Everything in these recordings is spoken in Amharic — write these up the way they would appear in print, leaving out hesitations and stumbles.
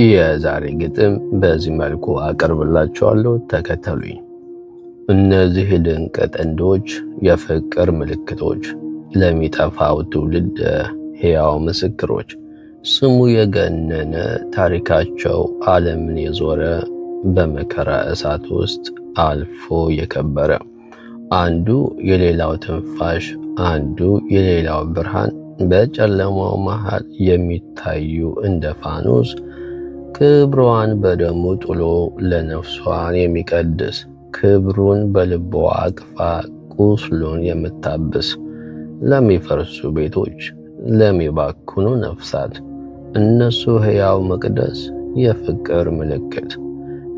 የዛሬ ግጥም በዚህ መልኩ አቀርብላችኋለሁ። ተከተሉኝ። እነዚህ ድንቅ ጥንዶች የፍቅር ምልክቶች፣ ለሚጠፋው ትውልድ ሕያው ምስክሮች፣ ስሙ የገነነ ታሪካቸው ዓለምን የዞረ፣ በመከራ እሳት ውስጥ አልፎ የከበረ፣ አንዱ የሌላው ትንፋሽ፣ አንዱ የሌላው ብርሃን፣ በጨለማው መሃል የሚታዩ እንደ ፋኖስ፣ ክብሯን በደሙ ጥሎ ለነፍሷን የሚቀድስ፣ ክብሩን በልቧ አቅፋ ቁስሉን የምታብስ፣ ለሚፈርሱ ቤቶች፣ ለሚባክኑ ነፍሳት እነሱ ሕያው መቅደስ፣ የፍቅር ምልክት።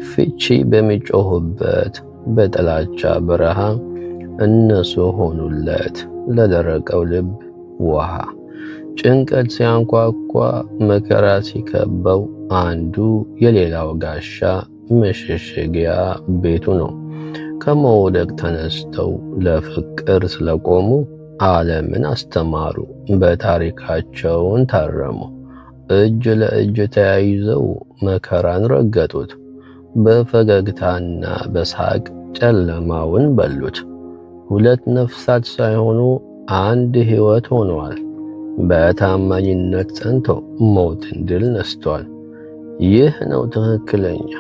ፍቺ በሚጮሁበት በጥላቻ በረሃ እነሱ ሆኑለት ለደረቀው ልብ ውሃ። ጭንቀት ሲያንኳኳ፣ መከራ ሲከበው፣ አንዱ የሌላው ጋሻ መሸሸጊያ ቤቱ ነው። ከመውደቅ ተነስተው ለፍቅር ስለቆሙ ዓለምን አስተማሩ፣ በታሪካቸውን ታረሙ። እጅ ለእጅ ተያይዘው መከራን ረገጡት፣ በፈገግታና በሳቅ ጨለማውን በሉት። ሁለት ነፍሳት ሳይሆኑ አንድ ሕይወት ሆነዋል። በታማኝነት ጸንተው ሞትን ድል ነስቷል። ይህ ነው ትክክለኛ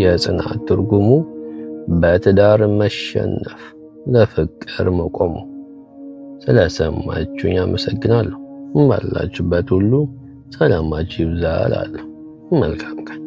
የጽናት ትርጉሙ፣ በትዳር መሸነፍ፣ ለፍቅር መቆሙ። ስለሰማችሁኝ አመሰግናለሁ። ባላችሁበት ሁሉ ሰላማችሁ ይብዛ እላለሁ። መልካም ቀን።